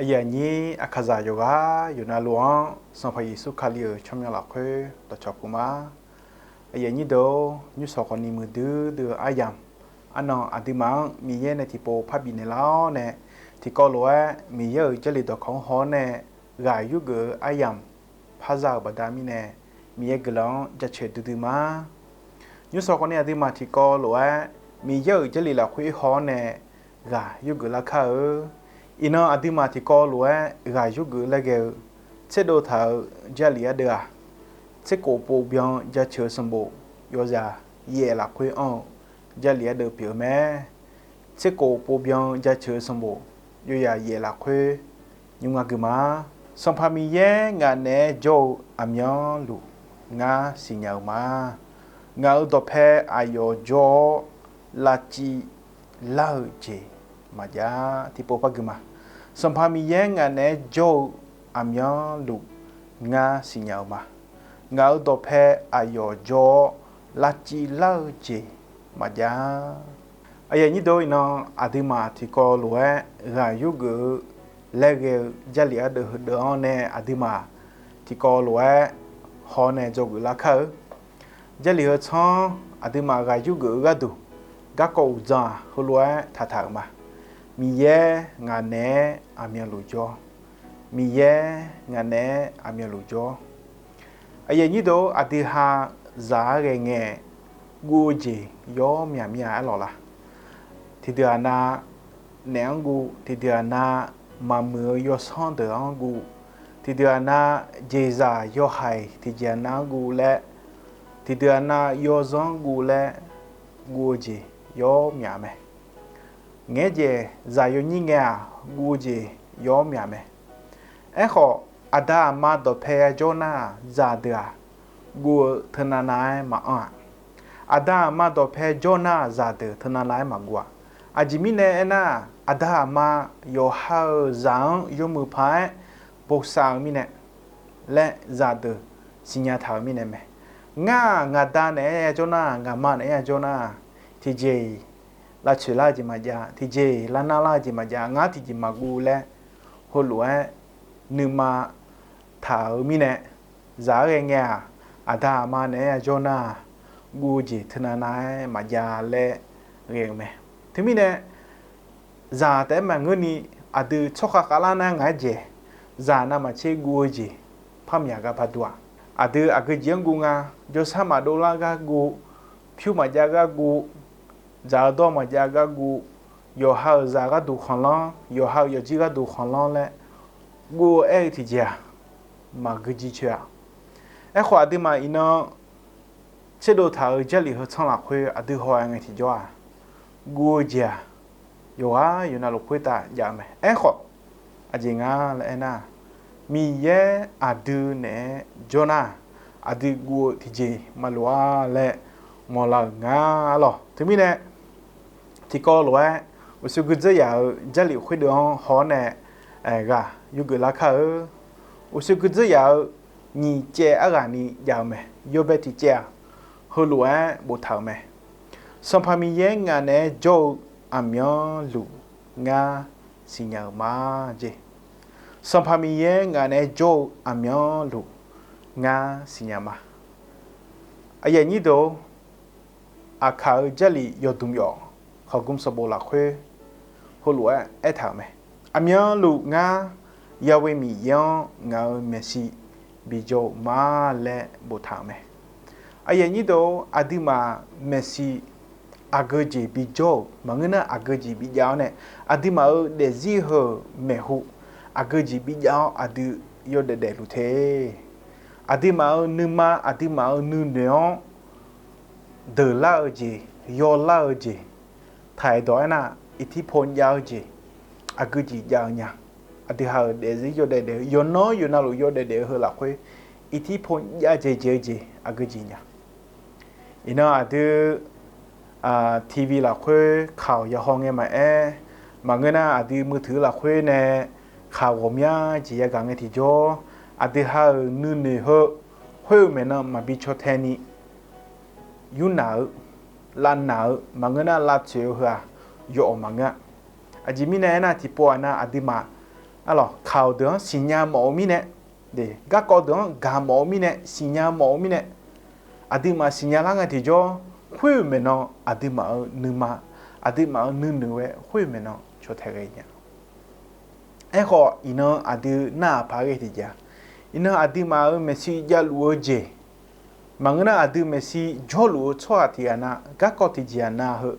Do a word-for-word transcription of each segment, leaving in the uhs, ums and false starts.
Aqyuif aqnyir aqkaqzaq yawqghaq yawqnavluf-anr Sanqpaq Yeqsur Kali-euq tsawrmyanr lafkhoer dawqcawq puq ma. Aqyuif aqnyir deuq-or, nymrshawq khawfni muiqdui dui-eu aryamq, arnan aqduimaf-anr Miqyaer nae tiqpov parbif naeqlar-awr nae, tiqkawv lof-aer Miqyaer-euq Jarlif dawqkawq-anr haw-awr nae ghaq yurgeuf-eu aryamq parza-euq baqda mirnae, Miqyaer guiqlanq-anr jaceuq duidui ma. Nymrshawq khawfni aqduimaf tiqkawv lof-aer Miqyaer-euq Jarlif lafkhoer haw-awr nae ghaq yurgeuf lar kar-eu. Iqnan aqduimaf tiqkawv lof-aer ghaq yurgeuf laer ghae-eu tserdov taq-euq Jarlif ardeuv-aq, tserkhof pov byan jaceuq-eu sanqbof yawzaq yaef lafkhoer anr-eu Jarlif ardeuv pyeuf-eu mae. Tserkhof pov byan jaceuq-eu sanqbof yawzaq yaef lafkhoer nymr nga gui ma. Sanqpaq Miqyaer ngaq naeq-aer jawr-eu aqmyanluf ngar siqnya-eu ma. Ngaq-euq dawqpae aqyawf jawr-awr lavciv lar-eu jeq maqjav. Tiqpov par gui ma. Sanqpaq Miqyaer ngaq naeq-aer jawr-eu aqmyanluf ngar siqnya-eu ma. Ngaq-euq dawqpae aqyawf jawr-awr lavciv lar-eu jeq maqjav. Aqyuif aqnyir deuq-or, iqnan aqduimaf tiqkawv lof-aer ghaq yurgeuf-eu laer ghae-eu Jarlif ardeuv heudeuv-anr nae aqduimaf tiqkawv lof-aer haw-awr nae dzawgeuf lar kar-eu. Jarlif heu tsanr aqduimaf ghaq yurgeuf-eu gharduq garkawv uqdzan-aq heulof-aer taqtaq-euq ma. Miqyaer ngaq naeq-aer aqmyanluf jawr. Miqyaer ngaq naeq-aer aqmyanluf jawr. Aqyuif aqnyir deuq-or, aqdui ha zaq-aer ghae ngae guv-eu jeq yawr myaq mir-a aerlawq la? Tiqdeuq-aq nav naef-anr guv, tiqdeuq-aq nav maqmuiq-eu yawsanr deuq-anr guv, tiqdeuq-aq nav jeqzaq yawhaiq tiqjeq aqnav-anr guv laer, tiqdeuq-aq nav yawzanr-anr guv laer guv-eu jeq yawr myaq mae. Ngaeq-aer jeq zaq yawnyir ngae-aq guv-eu jeq yawr myaq mae. Aerkhawf, aqda aqma dawqpae ya jawr nar-aq, zaqdeuq-aq guv-eu teunav nav-aer maqanr-aq. Aqda aqma dawqpae jawr nar-aq, zaqdeuq teunav nav-aer maqguv-aq. Aqjeq mirnae aernar-aq, aqda aqma yawqha-euq zaq-anr yawmuiq paq-aer bosav-eu mirnae laer zaqdeuq siqnya taq-euq mirnae mae. Ngar-aq, ngaqda naeq-aer ya jawr nar-aq, ngaqma naeq-aer ya jawr nar-aq, tiqjeq-iq lavtsoeq lar-eu jeq maqjav, tiqjeq-iq lavnar lar-eu jeq maqjav, ngar tiqjeq maqguv laer heulof-aer nuima taq-euq mirnae, zaq-aer ghae ngae-aq, aqda aqma naeq-aer ya jawr nar-aq, guv-eu jeq teunav nav-aer maqjav laer ghae-eu mae. Teumirnae, zaq taef-aer maqngeurni, aqdui tsawrkhav khavlar nar ngaq-aer jeq, zaq navmaqtser guv-eu jeq par myaq gar par dur-aq. Aqdui aqgeu jeq-anr guv nga, jawrshar maqdov lar gar guv, pyur maqjav gar guv, dzaq-eu dawr maqjav gar guv, yawqha-euq zaq gharduq khanqlanr, yawqha-euq yawqjir gharduq khanqlanr laer guv-eu aer-eu tiqjeq-aq, maqgui jircoer-a. Aerkhawf, aqduimaf iqnan tserdov taq-euq Jarlif heu tsanr lafkhoer aqdui haw-aer ngae tiqjawr-aq, guv-eu jeq-aq, yawqghaq yawqnavluf khoertav jav-eu mae. Aerkhawf, aqjeq nga laer aernar, Miqyaer aqdui naeq-aer jawr nar, aqdui guv-eu tiqjeq maqloq-a laer mawrlar-euq nga lawq. Teumirnae, tiqkawv lof-aer uqshoe guidzeur yaf-euq Jarlif khoerdeuv-anr haw-awr nae ghaq yurgeuf lar kar-eu. Uqshoe guidzeur yaf-euq nyiq caev arghaq ni jav-eu mae. Yawbae tiq caev-aq, heulof-aer boftaq-euq mae. Sanqpaq Miqyaer ngaq naeq-aer jawr-eu aqmyanluf ngar siqnya-euq ma jeq. Sanqpaq Miqyaer ngaq naeq-aer jawr-eu aqmyanluf ngar siqnya ma. Aqyuif aqnyir deuq-or, Aqkaq-eu Jarlif yawqdmq yawf khawqgmr sanqbof lafkhoer heulof-aer aertaq-euq mae. Aqmyanluf ngar, Ya'we Miqyaer-anr ngaq-euq maeqshi bijawr-eu ma laer boftaq-euq mae. Aqyuif aqnyir deuq-or, aqduimaf maeqshi aqgeu jeq bijawr-euq maqngeur nar, aqgeu jeq bijav-awr nae aqduimaf-euq daefzir heu-euq maeqhu aqgeu jeq bijav-awr aqdui yawdaef daefluf te. Aqduimaf-euq nuima, aqduimaf-euq nuinoeq-anr deuqlar-eu jeq, yawlar-eu jeq, taq-aer dawq aernar, iqtirpov jav-eu jeq, aqgeu jeq jav-eu nya. Aqdui ha-euq daefzir yawdaef daef-eu, yawqnan yawqnavluf yawdaef daef-eu heu lafkhoer iqtirpov jav dzaeqdzaeq-eu jeq aqgeu jeq nya. Iqnan aqdui TV lafkhoer kaq-awq yahaw ngae maqaer, maqngeur nar aqdui มือถือ lafkhoer nae kaq ghawqmya jeq yagaq ngae tiqjawr, aqdui ha-euq nuinoeq heu khoer-euq maeqnan maqbi caw tae ni yurnaq-eu, lavnaq-eu maqngeur nar, lavtsoeq-eu heu-aq, yawf-awq maqngeur-a. Aqjeq mirnae aernar, tiqpov-aq nar, aqduimaf Arlawq, kaq-euq deuq-anr siqnya mawf-eu mirnae, garkawv deuq-anr gaq mawf-eu mirnae, siqnya mawf-eu mirnae, aqduimaf siqnya lar ngae tiqjawr, khoer-euq maeqnan aqduimaf-euq nuima, aqduimaf-euq nuinoeq-aer khoer-euq maeqnan cawtae ghae nya. Aerkhawf, iqnan aqdui narhaq paq-aer ghae tiqjeq-aq, iqnan aqduimaf-euq maeqshi javluf-eu jeq, maqngeur nar aqdui maeqshi jawrluf-eu tsawrhaq tiq ghaq na garkawv tiqjeq-aq na heu,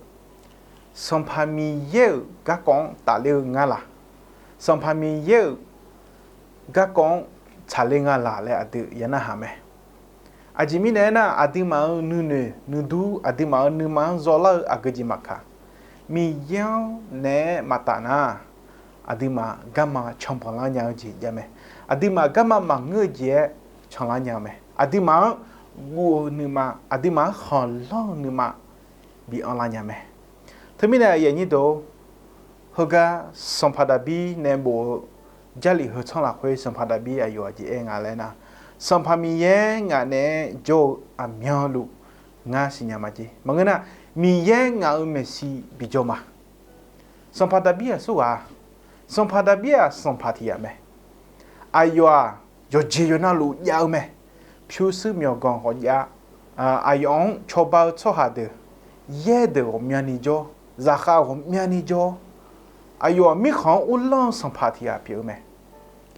Sanqpaq Miqyaer-euq garkawv-anr tafler-eu ngar laq? Sanqpaq Miqyaer-euq garkawv-anr tsaqler nga laq laer aqdui ya narhaq mae. Aqjeq mirnae aernar, aqduimaf-euq nuinoeq nuidur, aqduimaf-euq nuima-anr zawlar-eu aqgeujeq maqkaq, Miqyaer-anr naeq-aer maqtaf nar, aqduimaf garma canbanq lar nya-eu jeq jav mae. Aqduimaf garma maqngeur-eu jeq-aer canlar nya-eu mae. Aqduimaf-anr guv-eu nuima, aqduimaf-anr khanqlanr-eu nuima bi anrlar nya mae. Teumirnae aqyuif aqnyir deuq, heugar Sanqpaq Daqbir nae bof-eu Jarlif heu tsanr lafkhoer Sanqpaq Daqbir aqyawf aqjeq aer nga laer nar, Sanqpaq Miqyaer ngaq naeq-aer jawr-eu aqmyanluf ngar siqnya ma jer. Maqngeur nar, Miqyaer ngaq-euq maeqshi bijawr ma. Sanqpaq Daqbir aqsurghaq, Sanqpaq Daqbir-aq sanqpaq tiq ghaq mae. Aqyawf-aq yawqjeq yawqnavluf jav-eu mae. Pyurshuir myawqganq khawf jav. Aqyawf-anr cawba-eu tsawrhaq deuq, yaer deuq ghawqmyani jawr, zaqkhav ghawqmyani jawr. Aqyawf-aq mirkhanq-anr uvlanr-eu sanqpaq tiq ghaq pyeuf-eu mae.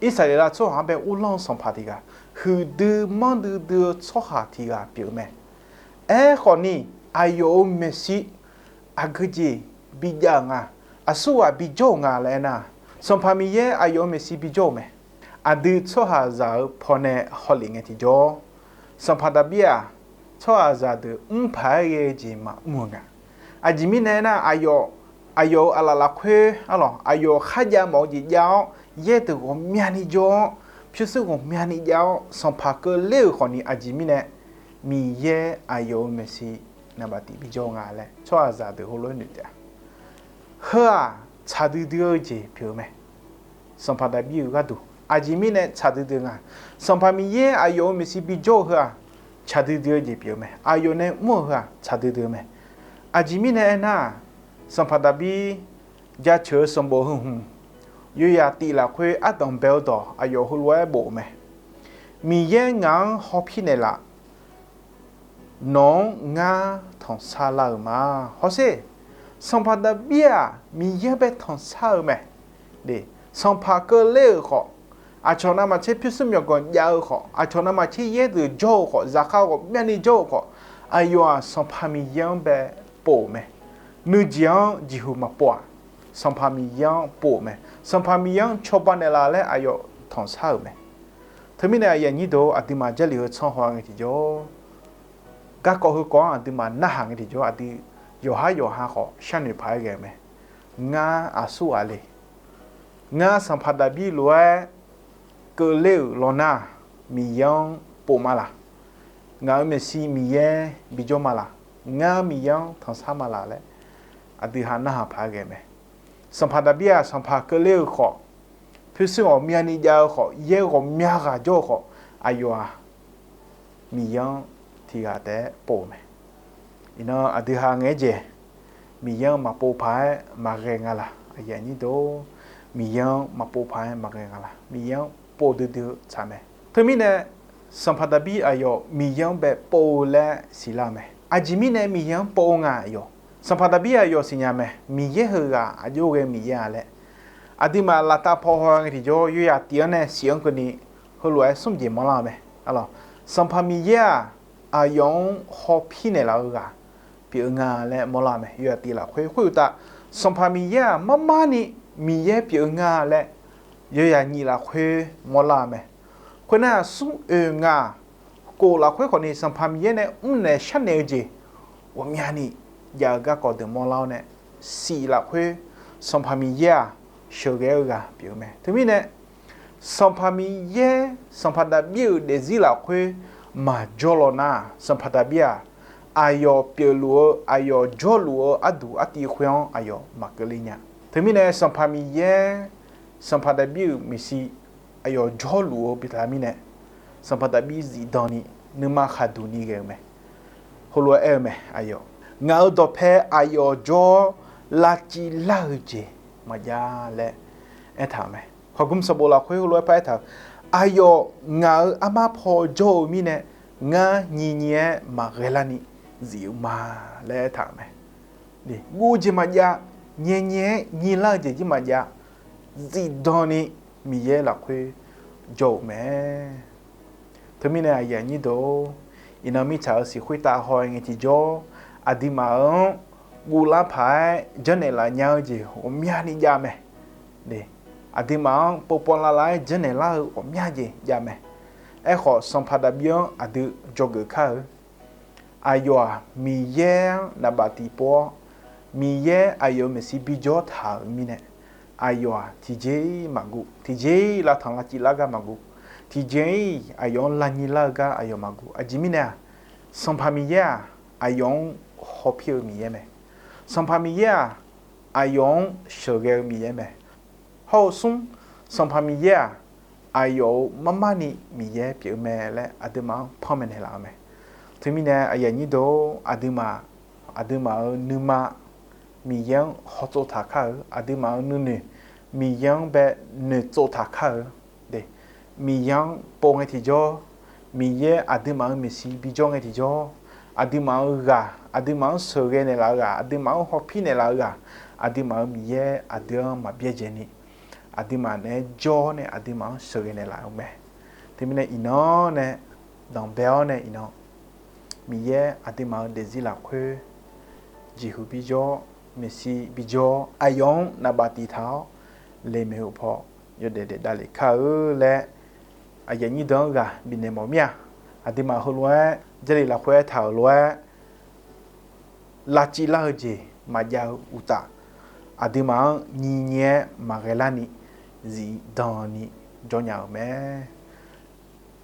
Irsaqleqlav tsawrhaq-anr bae uvlanr-eu sanqpaq tiq ghaq, huiqdui manrdui dui-eu tsawrhaq tiq ghaq pyeuf-eu mae. Aerkhawfni, aqyawf-euq maeqshi aqgeujeq bijav-euq nga, aqsurghaq bijawr-euq nga laer aernar, Sanqpaq Miqyaer aqyawf-euq maeqshi bijawr-euq mae. Aqdui tsawrhaqzaq-euq pawnae hawlef ngae tiqjawr, Sanqpaq Daqbir-aq, tsawrhaqzaq deuq mr paq-aer ghae-eu jeq maqmr-eu nga. Aqjeq mirnae aernar, aqyawf, aqyawf-euq aqlaf lafkhoer arlawq, aqyawf kharjav mawf-eu jeq jav-awr, yaer deuq ghawqmyani jawr-awr, pyurshuir ghawqmyani jav-awr, sanqpaq keuvler-euq khawfni, aqjeq mirnae Miqyaer aqyawf-euq maeqshi naqbaf tif bijawr nga laer tsawrhaqzaq deuq heulof-aer noeq taef-a. Heu-aq tsaq duidui-eu jeq pyeuf-eu mae. Sanqpaq Daqbir-euq gharduq aqjeq mirnae tsaq duidui nga. Sanqpaq Miqyaer aqyawf-euq maeqshi bijawr-eu heu-aq, tsaq duidui-eu jeq pyeuf-eu mae. Aqyawf nae mr-euq heu-aq tsaq duidui-eu mae. Aqjeq mirnae aernar, Sanqpaq Daqbir jaceuq-eu sanqbof heu hmq, yawzaq tif lafkhoer ardanq bae-eu dawq aqyawf heulof-aer bof-eu mae. Miqyaer ngaq-anr hawpir naeqlaf. Nawq-anr ngar tanqsar lar-euq ma. Hawsher, Sanqpaq Daqbir-aq Miqyaer-anr bae tanqsar-eu mae. Sanqpaq keuvler-euq khawf, aqcawq navmaqtser pyurshuir myawqganq jav-eu khawf, aqcawq navmaqtser yaer deuq jawr-eu khawf, zaqkhav ghawqmyani jawr-eu khawf, aqyawf-aq Sanqpaq Miqyaer-anr bae pov-euq mae. Nuijeq-anr jeqhuq maqpov-aq, Sanqpaq Miqyaer-anr pov-euq mae. Sanqpaq Miqyaer-anr cawba naeqlaf laer aqyawf tanqsar-euq mae. Teumirnae aqyuif aqnyir deuq, aqduimaf Jarlif heu tsanr haw ngae tiqjawr, garkawv heukawv-anr aqduimaf narhaq ngae tiqjawr, aqdui yawqhar yawqha khawf sharnoeq paq-aer ghae-eu mae. Ngar aqsurghaq le. Ngar Sanqpaq Daqbir lof-aer keuvler-euq lawnar, Miqyaer-anr pov ma laq? Ngaq-euq maeqshi Miqyaer bijawr ma laq? Ngar Miqyaer-anr tanqsar ma laq laer aqdui ha narhaq paq-aer ghae mae. Sanqpaq Daqbir-aq, sanqpaq keuvler-euq khawf, pyurshuir ghawqmyani jav-eu khawf, yaer ghawqmya ghaq jawr-eu khawf, aqyawf-aq Miqyaer-anr tiq ghaq taef-aer pov-eu mae. Iqnan aqdui ha ngaeq-aer jeq, Miqyaer-anr maqpov paq-aer maqghae nga laq? Aqyuif aqnyir deuq, Miqyaer-anr maqpov paq-aer maqghae nga laq? Miqyaer-anr pov duidui-eu tsaq mae. Teumirnae, Sanqpaq Daqbir aqyawf Miqyaer-anr bae pov-eu laer siqlar-eu mae. Aqjeq mirnae Miqyaer-anr pov-eu nga aqyawf? Sanqpaq Daqbir aqyawf siqnya mae, Miqyaer heughaq aqjox ghae Miqyaer-a laer. Aqduimaf laftav paw haw ngae tiqjawr, yawzaq tif-anr nae siq-anr keuvni heulof-aer smr jeq mawrlar-eu mae. Sanqpaq Miqyaer-aq, aqyawf-anr hawpir naeqlaf-eu ghaq pyeuf-eu nga laer mawrlar-eu mae. Yawzaq tif lafkhoer khoeruqtaf, Sanqpaq Miqyaer-aq marmarni Miqyaer pyeuf-eu nga laer yawzaq nyiq lafkhoer mawrlar-eu mae. Khoernar, smr oeq ngaq kof lafkhoer khawfni Sanqpaq Miqyaer nae mrnaeq sharnaeq-eu jeq ghawqmyani jav-eu garkawv deuq mawrlar-awr nae, siq lafkhoer Sanqpaq Miqyaer-aq sheuqghae-eu ghaq pyeuf-eu mae. Teumirnae, Sanqpaq Miqyaer Sanqpaq Daqbir-euq daefzir lafkhoer maqjawr law nar, Sanqpaq Daqbir-aq, aqyawf pyeufluf-eu, aqyawf jawrluf-eu arduq artiv khoer-anr aqyawf maqkeuv ler nya. Teumirnae Sanqpaq Miqyaer Sanqpaq Daqbir-euq maeqshi aqyawf jawrluf-eu bi taq mirnae, Sanqpaq Daqbir zifdan ni nuima khaqduq ni ghae-eu mae. Heulof-aer aer-eu mae, aqyawf, ngaq-euq dawqpae aqyawf jawr-awr lavciv lar-eu jeq maqjav laer aertaq-euq mae. Khaqgmr sanqbof lafkhoer heulof-aer paraer taq-euq, aqyawf ngaq-euq armar paw jawr-eu mirnae, ngar nyiq nyiq-aer maqghae larni zif-eu ma laer aertaq-euq mae. Guv jeq maqjav, nyae nyae-aer nyiq lar-eu jeq jir maqjav, zifdan ni Miqyaer lafkhoer jawr-euq mae. Teumirnae aqyuif aqnyir deuq-or, iqnan mirtsaq-euq siqkhoer tav haw-aer ngae tiqjawr, aqduimaf-anr guvlar paq-aer janrnaeq laf nya-eu jeq ghawqmyani jav mae. Aqduimaf-anr povpov lavlav-aer janrnaeq lar-eu ghawqmya jeq jav mae. Aerkhawf, Sanqpaq Daqbir-anr aqdui dzawgeuf kar-eu. Aqyawf-aq, Miqyaer-anr naqbaf tiqpov-awr, Miqyaer aqyawf-euq maeqshi bijawr taq-euq mirnae, aqyawf-aq, tiqjeq-iq maqguv, tiqjeq-iq lavtanq lavciv lar gar maqguv, tiqjeq-iq aqyawf-anr lavnyir lar-eu gar aqyawf maqguv. Aqjeq mirnae-aq, Sanqpaq Miqyaer-aq, aqyawf-anr hawpir-eu Miqyaer mae. Sanqpaq Miqyaer-aq, aqyawf-anr sheuqghae-eu Miqyaer mae. Hawr-eu smr, Sanqpaq Miqyaer-aq, aqyawf-euq marmarni Miqyaer pyeuf-eu mae laer aqduimaf-anr panmaeq naeqlaf-eu mae. Teumirnae aqyuif aqnyir deuq-or, aqduimaf, aqduimaf-euq nuima Miqyaer-anr hawtsov taq kar-eu, aqduimaf-euq nuinoeq Miqyaer-anr bae noeqtsov taq kar-eu, Miqyaer-anr pov ngae tiqjawr, Miqyaer aqduimaf-euq maeqshi bijawr ngae tiqjawr, aqduimaf-euq ghaq, aqduimaf-anr sheuqghae naeqlaf-eu ghaq, aqduimaf-anr hawpir naeqlaf-eu ghaq, aqduimaf-euq Miqyaer aqdui-anr maqbyaer dzaeq ni, aqduimaf naeq-aer jawr-awr nae aqduimaf-anr sheuqghae naeqlaf-eu mae. Teumirnae iqnan nae danqbae-awr nae iqnan Miqyaer aqduimaf-euq daefzir lafkhoer jeqhu bijawr, maeqshi bijawr, aqyawf-anr naqbaf tiqtaq-awr leq maeq-eu paw yawdaef daef davlef kar-eu laer aqyuif aqnyir deuq-anr ghaq bifnaeq mawf mir-a. Aqduimaf heulof-aer Jarlif lafkhoer aertaq-euq lof-aer lavciv lar-eu jeq maqjav-eu uqtaf, aqduimaf-anr nyiq nyiq-aer maqghae larni zifdan ni jawr nya-euq mae.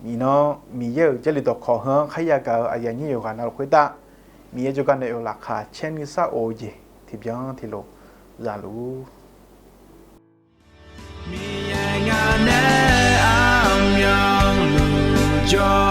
Iqnan Miqyaer-euq Jarlif dawqkawq heu-anr kharya gaq-eu aqyuif aqnyir yawqghaq navluf khoertav, Miqyaer jawrgar nae oeq laqkhaq caer nuisar of-eu jeq tiqbyan tiqlof zaluf-ur. Miqyaer ngaq nae aqmyanluf jawr